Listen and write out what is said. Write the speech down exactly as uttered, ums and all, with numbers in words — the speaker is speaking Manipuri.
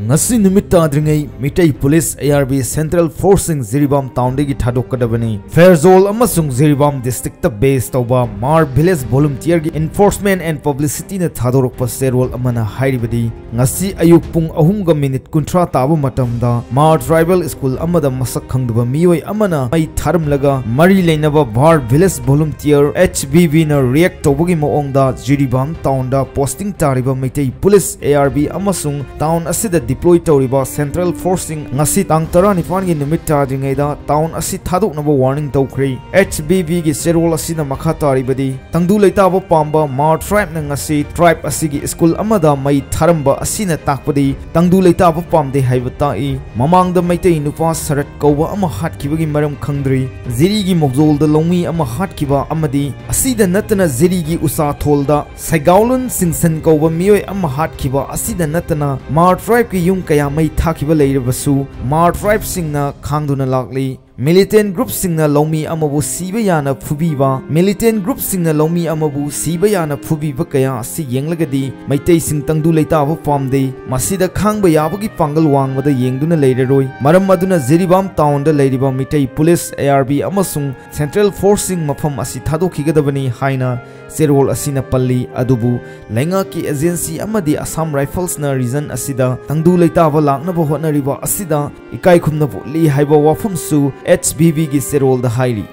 ꯉꯁꯤ ꯅꯨꯃꯤꯠ ꯇꯥꯗ꯭ꯔꯤꯉꯩ Meitei police, A R B, central ꯐꯣꯔꯁꯁꯤꯡ ꯖꯤꯔꯤꯕꯥꯝ ꯇꯥꯎꯟꯗꯒꯤ ꯊꯥꯗꯣꯛꯀꯗꯕꯅꯤ꯫ ꯐꯦꯔꯖꯣꯜ ꯑꯃꯁꯨꯡ ꯖꯤꯔꯤꯕꯥꯝ ꯗꯤꯁꯇ꯭ꯔꯤꯛꯇ ꯕꯦꯁ ꯇꯧꯕ ꯃꯥꯔ ꯚꯤꯂꯦꯖ ꯚꯣꯂꯨꯟꯇꯤꯌꯔꯒꯤ ꯏꯟꯐꯣꯔꯁꯃꯦꯟ ꯑꯦꯟ ꯄꯕ꯭ꯂꯤꯁꯤꯇꯤꯅ ꯊꯥꯗꯣꯔꯛꯄ ꯆꯦꯔꯣꯜ ꯑꯃꯅ ꯍꯥꯏꯔꯤꯕꯗꯤ, ꯉꯁꯤ ꯑꯌꯨꯛ ꯄꯨꯡ ꯑꯍꯨꯝꯒ ꯃꯤꯅꯤꯠ ꯀꯨꯟꯊ꯭ꯔꯥ ꯇꯥꯕ ꯃꯇꯝꯗ ꯃꯥꯔ ꯇ꯭ꯔꯥꯏꯕꯦꯜ ꯁ꯭ꯀꯨꯜ ꯑꯃꯗ ꯃꯁꯛ ꯈꯪꯗꯕ ꯃꯤꯑꯣꯏ ꯑꯃꯅ ꯃꯩ ꯊꯥꯔꯝꯂꯒ ꯃꯔꯤ ꯂꯩꯅꯕ ꯚꯥꯔ ꯚꯤꯂꯦꯖ ꯚꯣꯂꯨꯟꯇꯤꯌꯔ, ꯑꯦꯆ ꯚꯤ ꯚꯤꯅ ꯔꯤꯌꯦꯛ ꯇꯧꯕꯒꯤ ꯃꯑꯣꯡꯗ ꯖꯤꯔꯤꯕꯥꯝ ꯇꯥꯎꯟꯗ ꯄꯣꯁꯇꯤꯡ ꯇꯥꯔꯤꯕ Meitei police, A R B ꯑꯃꯁꯨꯡ ꯇꯥꯎꯟ ꯑꯁꯤꯗ ꯗꯤꯄ꯭ꯂꯣꯏ ꯇꯧꯔꯤꯕ ꯁꯦꯟꯇ꯭ꯔꯦꯜ ꯐꯣꯔꯁꯁꯤꯡ ꯉꯁꯤ ꯇꯥꯡ ꯇꯔꯥꯅꯤꯄꯥꯟꯒꯤ ꯅꯨꯃꯤꯠ ꯇꯥꯗ꯭ꯔꯤꯉꯩꯗ ꯇꯥꯎꯟ ꯑꯁꯤ ꯊꯥꯗꯣꯛꯅꯕ ꯋꯥꯔꯅꯤꯡ ꯇꯧꯈ꯭ꯔꯦ꯫ ꯑꯦꯆ ꯚꯤ ꯚꯤꯒꯤ ꯆꯦꯔꯣꯜ ꯑꯁꯤꯅ ꯃꯈꯥ ꯇꯥꯔꯤꯕꯗꯤ, ꯇꯪꯗꯨ ꯂꯩꯇꯥꯕ ꯄꯥꯝꯕ ꯃꯥꯔ ꯇ꯭ꯔꯥꯏꯕꯅ ꯉꯁꯤ ꯇ꯭ꯔꯥꯏꯕ ꯑꯁꯤꯒꯤ ꯁ꯭ꯀꯨꯜ ꯑꯃꯗ ꯃꯩ ꯊꯥꯔꯝꯕ ꯑꯁꯤꯅ ꯇꯥꯛꯄꯗꯤ ꯇꯪꯗꯨ ꯂꯩꯇꯥꯕ ꯄꯥꯝꯗꯦ ꯍꯥꯏꯕ ꯇꯥꯛꯏ꯫ ꯃꯃꯥꯡꯗ ꯃꯩꯇꯩ ꯅꯨꯄꯥ ꯁꯔꯠ ꯀꯧꯕ ꯑꯃ ꯍꯥꯠꯈꯤꯕꯒꯤ ꯃꯔꯝ ꯈꯪꯗ꯭ꯔꯤ꯫ ꯖꯤꯔꯤꯒꯤ ꯃꯧꯖꯣꯜꯗ ꯂꯧꯃꯤ ꯑꯃ ꯍꯥꯠꯈꯤꯕ ꯑꯃꯗꯤ ꯑꯁꯤꯗ ꯅꯠꯇꯅ ꯖꯤꯔꯤꯒꯤ ꯎꯁꯥꯊꯣꯜꯗ ꯁꯩꯒꯥꯎꯂꯨꯟ ꯁꯤꯡꯁꯟ ꯀꯧꯕ ꯃꯤꯑꯣꯏ ꯑꯃ ꯍꯥꯠꯈꯤꯕ ꯑꯁꯤꯗ ꯅꯠꯇꯅ ꯃꯥꯔ ꯇ꯭ꯔꯥꯏꯕꯀꯤ ꯌꯨꯝ ꯀꯌꯥ ꯃꯩ ꯊꯥꯈꯤꯕ ꯂꯩꯔꯕꯁꯨ ꯃꯥꯔ ꯇ꯭ꯔꯥꯏꯕꯁꯤꯡꯅ ꯈꯥꯡꯗꯨꯅ ꯂꯥꯛꯂꯤ꯫ ꯃꯤꯂꯤꯇꯦꯟ ꯒ꯭ꯔꯨꯞꯁꯤꯡꯅ ꯂꯧꯃꯤ ꯑꯃꯕꯨ ꯁꯤꯕ ꯌꯥꯅ ꯐꯨꯕꯤꯕ, ꯃꯤꯂꯤꯇꯦꯟ ꯒ꯭ꯔꯨꯞꯁꯤꯡꯅ ꯂꯧꯃꯤ ꯑꯃꯕꯨ ꯁꯤꯕ ꯌꯥꯅ ꯐꯨꯕꯤꯕ ꯀꯌꯥ ꯑꯁꯤ ꯌꯦꯡꯂꯒꯗꯤ ꯃꯩꯇꯩꯁꯤꯡ ꯇꯪꯗꯨ ꯂꯩꯇꯥꯕ ꯄꯥꯝꯗꯦ꯫ ꯃꯁꯤꯗ ꯈꯥꯡꯕ ꯌꯥꯕꯒꯤ ꯄꯥꯡꯒꯜ ꯋꯥꯡꯃꯗ ꯌꯦꯡꯗꯨꯅ ꯂꯩꯔꯔꯣꯏ꯫ ꯃꯔꯝ ꯑꯗꯨꯅ ꯖꯤꯔꯤꯕꯥꯝ ꯇꯥꯎꯟꯗ ꯂꯩꯔꯤꯕ Meitei police, A R B ꯑꯃꯁꯨꯡ ꯁꯦꯟꯇ꯭ꯔꯦꯜ ꯐꯣꯔꯁꯁꯤꯡ ꯃꯐꯝ ꯑꯁꯤ ꯊꯥꯗꯣꯛꯈꯤꯒꯗꯕꯅꯤ ꯍꯥꯏꯅ ꯆꯦꯔꯣꯜ ꯑꯁꯤꯅ ꯄꯜꯂꯤ꯫ ꯑꯗꯨꯕꯨ ꯂꯩꯉꯥꯛꯀꯤ ꯑꯦꯖꯦꯟꯁꯤ ꯑꯃꯗꯤ ꯑꯁꯥꯝ ꯔꯥꯏꯐꯜꯁꯅ ꯔꯤꯖꯟ ꯑꯁꯤꯗ ꯇꯪꯗꯨ ꯂꯩꯇꯥꯕ ꯂꯥꯛꯅꯕ ꯍꯣꯠꯅꯔꯤꯕ ꯑꯁꯤꯗ ꯏꯀꯥꯏ ꯈꯨꯝꯅꯕ ꯎꯠꯂꯤ ꯍꯥꯏꯕ ꯋꯥꯐꯝꯁꯨ ꯑꯦꯆ ꯚꯤ ꯚꯤꯒꯤ ꯆꯦꯔꯣꯜꯗ ꯍꯥꯏꯔꯤ꯫